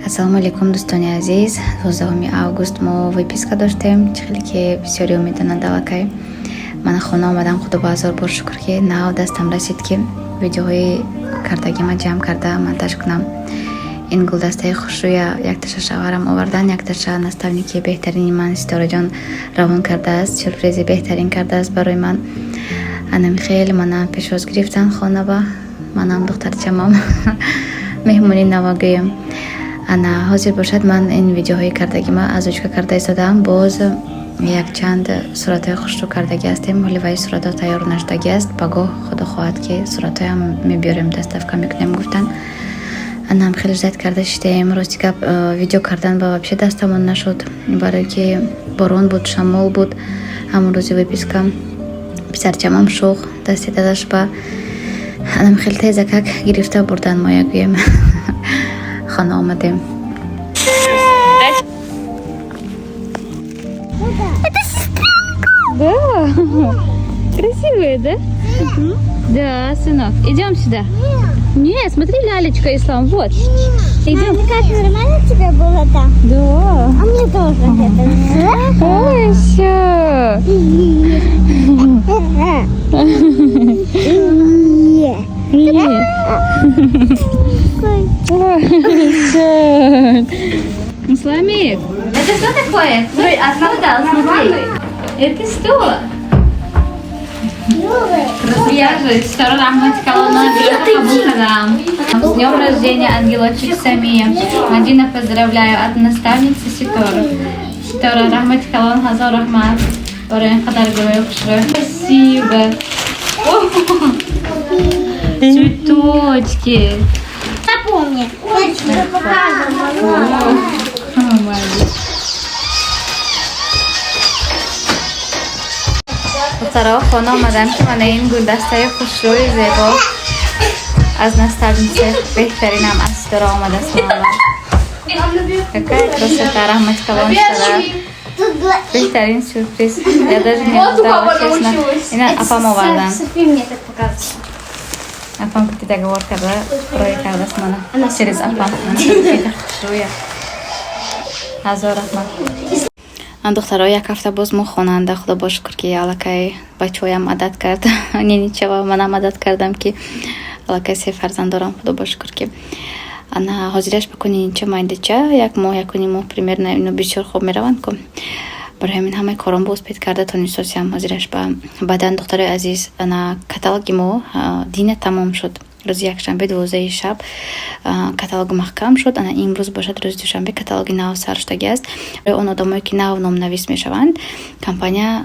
Ассалому алайкум, дӯстони азиз. 12 август мо выписка доштем. Чӣ хеле ки бисёриҳо медонанд, аллакай мана хона омадам. Худо ба ҳазор бор шукр, ки нав дастам расид, ки видеоҳои кардагима ҷамъ карда монтаж кунам. Ин гулдастаи хушрӯя якташа шавҳарам овардан, якташа наставники беҳтарини ман Ситораҷон равон кардааст, сюрпризи беҳтарин кардааст барои ман. Анами хеле мана пешвоз гирифтан хонаба, манам духтарчамам меҳмони навагӯем. Ана ҳозир бошад, ман ин видеоҳои кардагима озвучка карда истодаам. Боз якчанд суратҳои хушрӯ кардагӣ ҳастем. Ҳоли ваи суратҳо тайёр нашудагӣ аст. Пагоҳ, худо хоҳад, ки суратҳоям мебиёрем, доставка мекунем, гуфтан. Анам хеле ждать карда шидаем. Рости гап, видео кардан ба вообще дастамон нашуд, барое ки борон буд, шамол буд. Ҳамон рӯзи выписка писарчамам шух дасти дадаш ба анам хеле тезакак гирифта бурдан. Мо ягӯем, хона омадем. Да. Красивые, да? Да, сынок. Идем сюда. Нет, смотри, лялечка, Ислам, вот. Идем. Мне кажется, нормально тебе было там? Да. А мне тоже это. Ой, все. Нет. Ой, Исламик, это что такое? Откуда? Смотри. Это что? Я же Ситора, раҳмати калона, қабул кардам. С днем рождения, ангелочек Самия. Мадина, поздравляю от наставницы Ситора. Ситора, раҳмати калон, ҳазор раҳмат. Барои ин қадар гулои хушрӯй. Спасибо. Цветочки. Напомни. Я тебе показывала. Молодец. Духтаро, хона омадам, ки мана ин гулдастаи хушрӯи зебо аз наставница беҳтаринам, аз Ситора омадааст. Мама, какая красота! Раҳмати калон, Ситора. Тут была Беҳтарин сюрприз, я даже не ожидала, честно. Ина апам овардан. Софи мне так показывала. Апам кути договор карда, роя кардааст мана через апам. Мана хушрӯя, ҳазор раҳмат. Духтаро, як ҳафта боз мо хонанда. Худо бо шукр, ки аллакай бачаҳоям адат кард, ниничава манам адат кардам, ки аллакай се фарзанд дорам. Худо бо шукр, ки ана ҳозираш баку нинича майдача, як моҳ, 1,5 моҳ примерно, ино бисёр хоб мераванд ку. Барои ҳамин ҳамаи кором успеть карда тонистосиям ҳозираш ба баъдан. Духтарои азиз, ана каталоги мо дина тамом шуд. Рӯзи якшанбе 12 шаб каталог маҳкам шуд. Ана имрӯз бошад, рӯзи душанбе, каталоги нав сар шудагӣ аст. Он одамое ки нав номнавис мешаванд, компания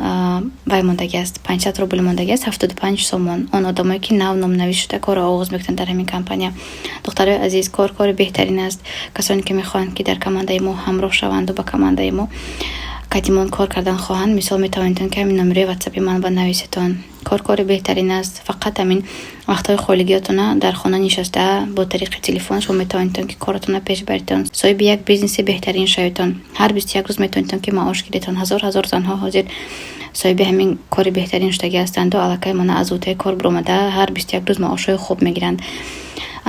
вай мондагӣ аст, 500 рубл мондагӣ аст, 75 сомон. Он одамое ки нав номнавис шуда корро оғоз мекунанд дар ҳамин компания. Духтарои азиз, кор кори беҳтарин аст. Касоне ки мехоҳанд, ки дар командаи мо ҳамроҳ шаванду ба командаи мо катимон кор кардан хоҳанд, мисол, метавонедон, ки ҳамин номерои ватсапи ман ба нависетон. Кор кори беҳтарин аст. Фақат ҳамин вақтҳои холигиётона дар хона нишаста, бо тариқи телефон шумо метавонедон, ки коротонро пеш баритон, соҳиби як бизнеси беҳтарин шаведон. Ҳар 21 рӯз метавонедон, ки маош гиритон. Ҳазор ҳазор занҳо ҳозир соҳиби ҳамин кори беҳтарин шудагӣ ҳастанду аллакай мана аз ӯтаи кор биромада, ҳар 21 рӯз маошҳои хуб мегиранд.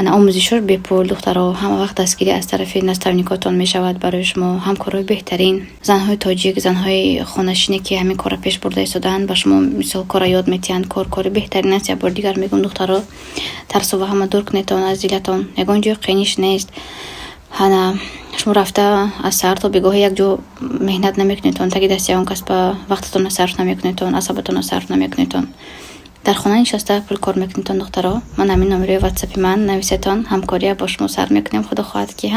Ана омӯзишҳо бепул, духтаро, ҳама вақт дастгирӣ аз тарафи наставникотон мешавад барои шумо. Ҳамкорҳои беҳтарин, занҳои тоҷик, занҳои хонашине, ки ҳамин корро пеш бурда истодаанд, ба шумо мисол корро ёд метиҳанд. Кор кори беҳтарин аст. Як бори дигар мегӯм, духтаро, тарсу ваҳма дур кунедтон аз дилатон. Ягон ҷои қииниш нест. Ана шумо рафта аз саҳар то бегоҳи як ҷо меҳнат намекунедтон, таги дасти ягон кас ба вақтатонро сарф намекунедтон, асабатонро сарф намекунедтон, дар хона нишаста пул кор мекунедтон. Духтаро, ман ҳамин номерои ватсапи ман нависетон, ҳамкория бо шумо сар мекунем, худо хоҳад ки.